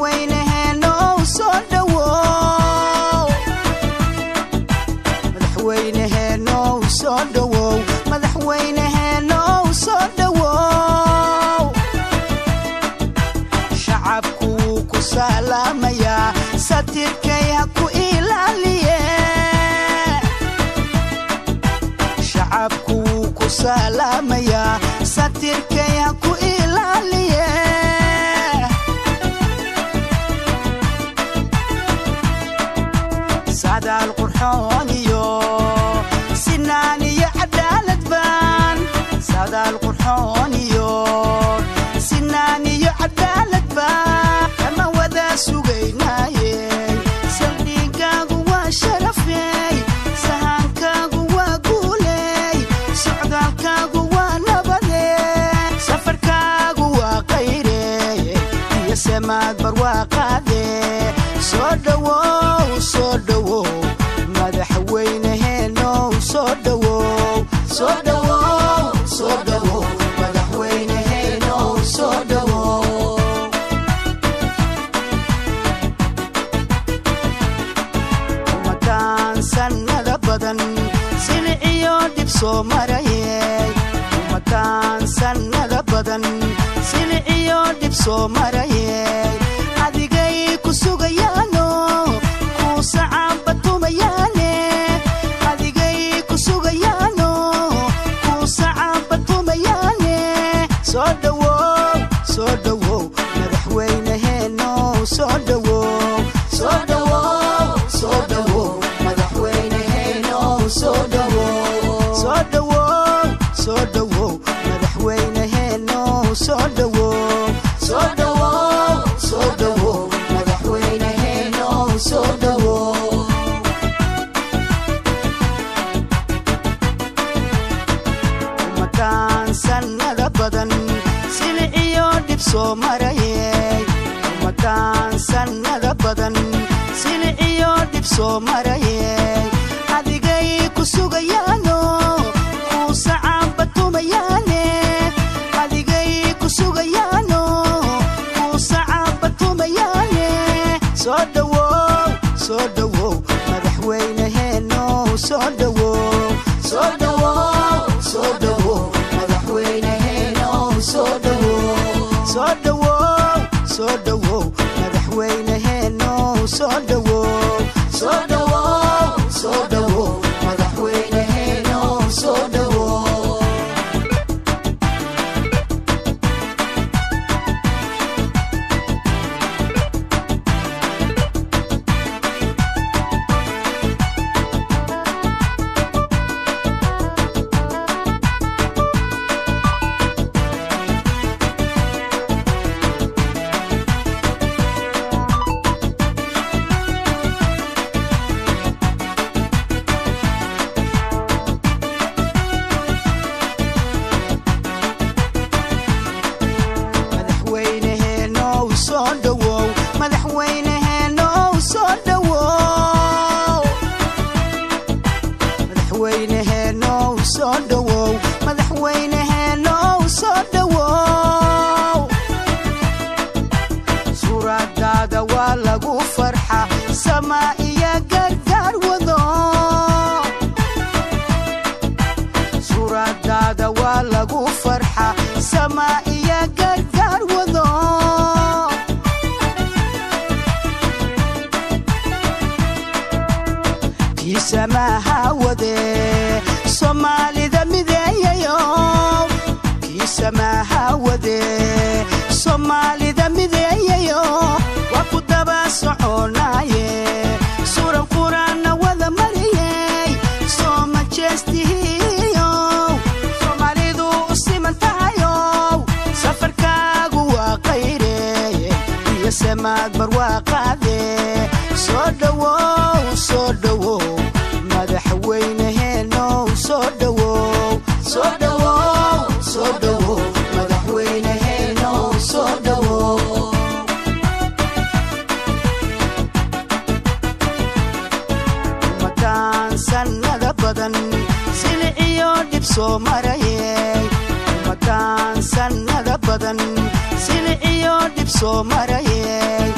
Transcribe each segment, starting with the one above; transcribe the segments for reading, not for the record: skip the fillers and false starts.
Madaxweyneheenow soo dhowow, madaxweyneheenow soo dhowow, madaxweyneheenow soo dhowow. Shacabku wuu ku salaamayaa, satirkay ha ku ilaaliye. Shacabku wuu ku salaamayaa, satirkay ha ku ilaaliye. Sadaal qurxoon iyo sinaan iyo cadaalad baan, sadaal qurxoon iyo sinaan iyo cadaalad baan kama wada sugaynaaye. Saldhigaagu waa sharafey, sahaankaagu waa guuley, socdaalkaagu waa nabade, safarkaagu waa qayre iyo semaad barwaaqaade. Soo dhowow, soo dhowow, madaxweyneheenow soo dhowow, soo dhowow, soo dhowow, madaxweyneheenow soo dhowow. Ummadaan sannada badan siliciyo dhib soo marayey, ummadaan sannada badan siliciyo dhib soo marayey, adigay ku sugayaano kuu sacabatumayaane, adigay ku sugayaano kuu sacabatumayaane. Soo dhowow, soo dhowow, madaxweyneheenow soo dhowow, soo dhowow, soo dhowow, madaxweyneheenow soo dhowow, soo dhowow, soo dhowow, madaxweyneheenow soo dhowow, soo dhowow, soo dhowow, madaxweyneheenow soo dhowow. Ummadaan sannada badan siliciyo dhib soo marayey, ummadaan sannada badan siliciyo dhib soo marayey, adigay ku sugayaano kuu sacabatumayaane, adigay ku sugayaano kuu sacabatumayaane. Soo dhowow, soo dhowow, madaxweyneheenow soo dhowow, soo dhowow, soo dhowow, madaxweyneheenow soo dhowow, soo dhowow, soo dhowow, madaxweyneheenow soo dhowow, soo dhowow, soo dhowow, madaxweyneheenow soo dhowow. Madaxweyneheenow soo dhowow, madaxweyneheenow soo dhowow, madaxweyneheenow soo dhowow, madaxweyneheenow soo dhowow. Suuradaada waa lagu farxa, samaa iyo gargaar wado. Suuradaada waa lagu farxa, samaa iyo gargaar wado. Kiisamaha wade Soomaalida mideeyayo, kiisamaha wade Soomaalida mideeyayo, waa ku daba soconaaye, suran quraanna wada mariyey, soo majeestihiyo Soomaalidu u siman tahayow. Safarkaagu waa qayre iyo semaad barwaaqaade. Soo dhowow, soo dhowow, madaxweyneheenow soo dhowow, soo dhowow, soo dhowow, madaxweyneheenow soo dhowow. Ummadaan sannada badan siliciyo dhib soo marayey, ummadaan sannada badan siliciyo dhib soo marayey,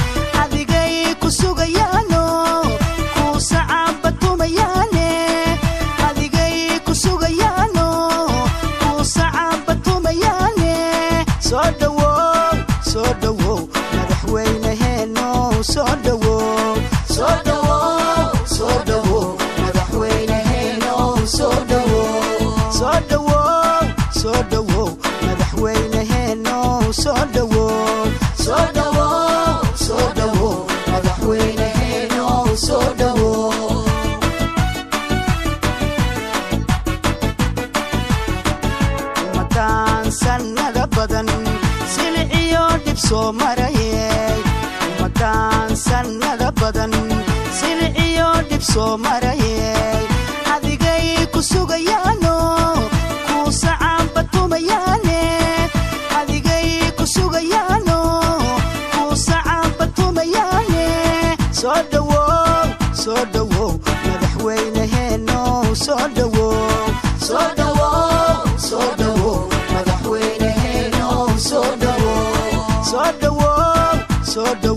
Soo dhowow madaxweyneheenow, soo dhowow, soo dhowow, soo dhowow madaxweyneheenow, soo dhowow. Ummadaan sannada badan siliciyo dhib soo marayey, ummadaan sannada badan siliciyo dhib soo marayey, adigay ku sugayaano kuu sacaanbatumayaane, adigay ku sugayaano kuu sacaanbatumayaane. Soo dhowow, soo dhowow madaxweyneheenow, soo dhowow, soo dhowow, soo dhowow madaxweyneheenow, soo dhowow, soo dhowow, soo dhowow.